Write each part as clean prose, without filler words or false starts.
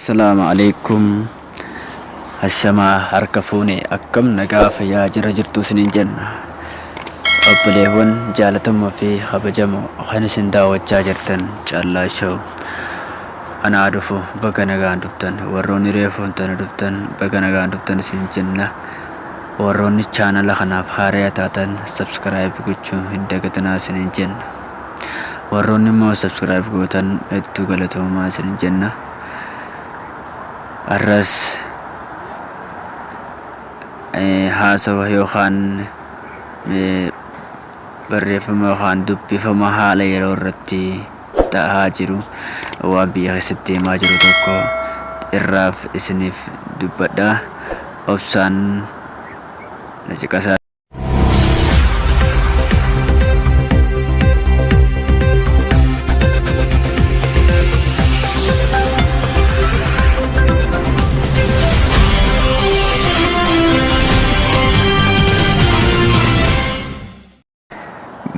Assalaamu alaikum. Hashamaa harka fuune akkam nagaa fayyaa jira jirtu isiniin jenna. Obboleewwan jaalatamoo fi kabajamoo kan isin daawwachaa jirtan Callaa Show. Anaa dhufu baga nagaan dhuftan warroonni reefuun tana dhuftan baga nagaan dhuftan isin jenna. Warroonni chaanala kanaaf haaraa taatan subscribe gochuu hin dagatinaa isiniin jenna. Warroonni immoo subscribe gootan hedduu galatoomaa isiniin jenna. Har'as haasawa yookaan barreeffama yookaan dubbifama haala yeroo irratti ta'aa jiru waan biyya keessatti deemaa jiru tokko irraaf isiniif dubbadha. Obsaan na caqasaa.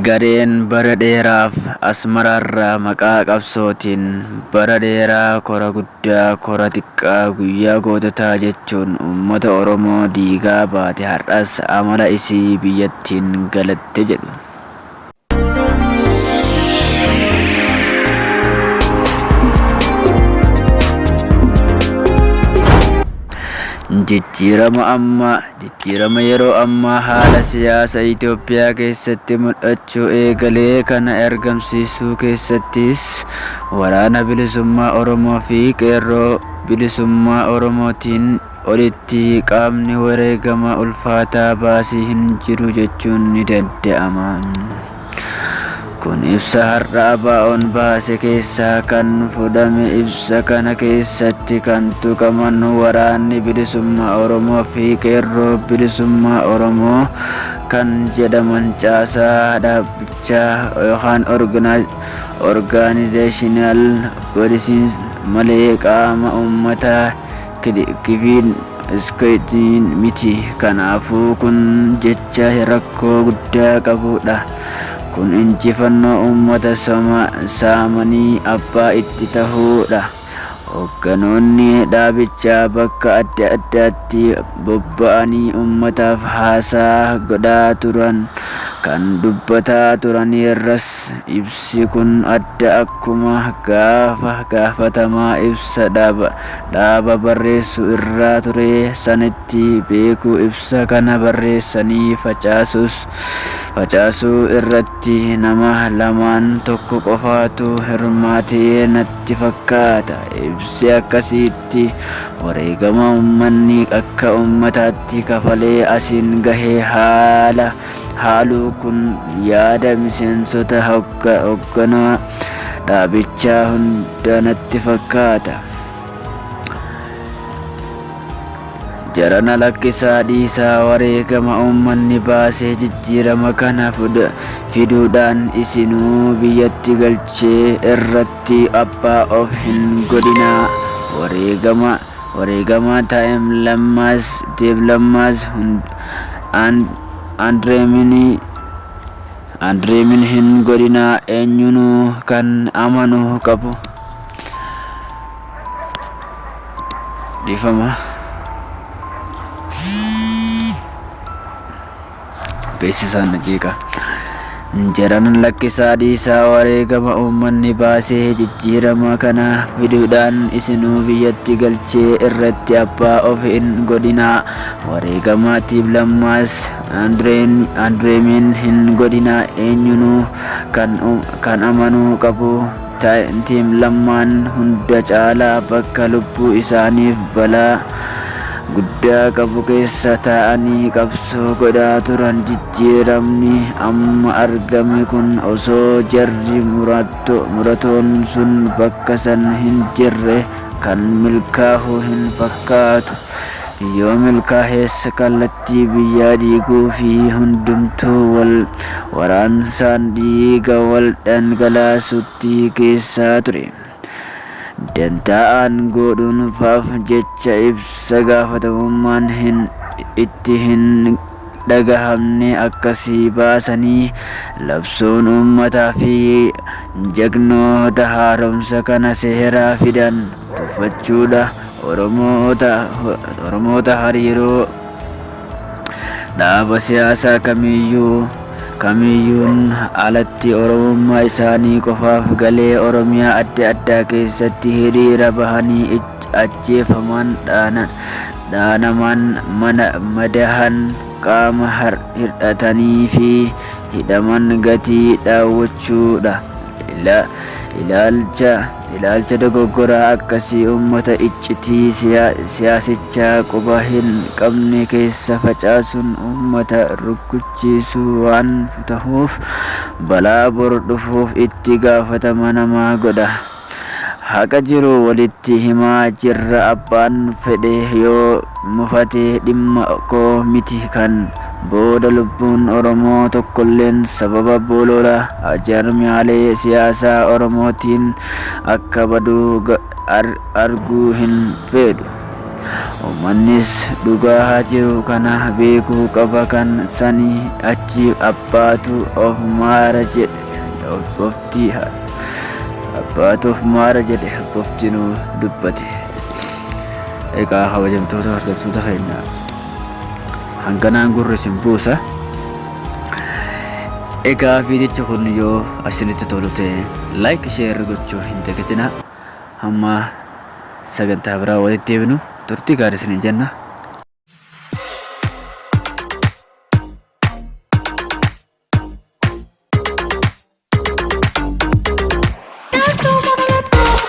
Gareen bara dheeraaf Asmaraarraa maqaa qabsootiin bara dheeraa kora guddaa, kora xiqqaa, guyyaa goototaa jechuun uummata Oromoo diigaa baate har'as amala isii biyyattiin galatte jedhu. Jijjiirama amma Jijjiirama yeroo ammaa haala siyaasa Itoophiyaa keessatti mul'achuu eegalee kana argamsiisuu keessattis Waraana Bilisummaa Oromoo fi Qeerroo Bilisummaa Oromootiin olitti qaamni wareegama ulfaataa baasii hin jiru jechuun ni danda'ama. Kun ibsa har'a ABOn baase keessaa kan fudhame. Ibsa kana keessatti kan tuqaman Waraanni Bilisummaa Oromoo fi Qeerroo Bilisummaa Oromoo kan jedhaman caasaa dhaabbichaa yookaan organizational bodies malee qaama uummataa kifiin iskoitiin miti. Kanaafuu kun jecha rakkoo guddaa qabudha. Kun injifannoo uummata saamanii abbaa itti tahuudha. Hoogganoonni dhaabichaa bakka adda addaatti bobba'anii uummataaf haasaa godhaa turan kan dubbataa turanirras ibsi kun adda akkuma gaafa gaafatamaa ibsa dhaaba barreessu irraa ture sanitti beekuu ibsa kana barreessanii facaasuu irratti nama lamaan tokko qofaatu hirmaatee natti fakkaata. Ibsi akkasiitti wareegama ummanni akka ummataatti kafalee asiin gahe haala haaluu kun yaada miseensota hogganaa dhaabichaa hunda natti fakkaata. Jarana lakkisaa dhiisaa wareegama uummanni baasee jijjiirama kana fiduudhaan isinuu biyyatti galchee irratti abbaa of hin godhinaa. Wareegama wareegama Time Lammaas Dave Lammaas Andreemin hin godhinaa eenyunuu kan amanu qabu. Dhiifama. Beeksisaan na jeeqa. Jaran lakkisaa dhiisaa wareegama uummanni baasee jijjiirama kana fiduudhaan isinuu biyyatti galchee irratti abbaa of hin godhinaa. Wareegama Tiib Lammaas Andreemin hin godhinaa eenyunuu kan amanuu qabu. Team Lammaan hunda caalaa bakka lubbuu isaaniif balaa guddaa qabu keessa taa'anii qabsoo godhaa turan. Jijjiiramni amma argame kun osoo jarri muratoon sun bakka san hin jirre kan milkaahu hin fakkaatu. Yoo milkaahes kallattii biyyaa diiguu fi hundumtuu wal waraansaan dhiiga wal dhangalaasutti geessaa ture. Dantaa aangoo dhuunfaaf jecha ibsa gaafatamummaan hin itti hin dhagahamne akkasii baasanii labsuun uummataa fi jagnoota haaromsa kana seeraa fidan tuffachuudha. Oromoota hariiroo dhaaba siyaasaa kamiiyyuun alatti Oromummaa isaanii qofaaf galee Oromiyaa adda addaa keessatti hiriira bahanii ajjeefaman, dhaanaman, madahan, qaama hir'atanii fi hidhaman gatii dhaawwachuudha. Ilaalcha dogoggoraa akkasii uummata iccitii siyaasichaa quba hin qabne keessa facaasuun uummata rukkuchiisuu waan tahuuf balaa bor dhufuuf itti gaafatama nama godha. Haqa jiru walitti himaa jirra abbaan fedhe yoo mufate dhimma koo miti kan booda lubbuun Oromoo tokkolleen sababa bolola jaarmiyaalee siyaasaa Oromootiin akka badu arguu hin fedhu. Uummannis dhugaa jiru kana beekuu qaba kan sanii achi abbaatu of maara jedhe bofti abbaatu of maara jedhe bofti nu dubbate. Egaa kabajamtoota hordoftoota keenya hanganaan gurri isin buusa. Egaa viidichi kun yoo isinitti tolu ta'e like share gochuu hin dagatinaa. Hamma sagantaa biraa walitti deebinu turtii gaarii isiniin jenna.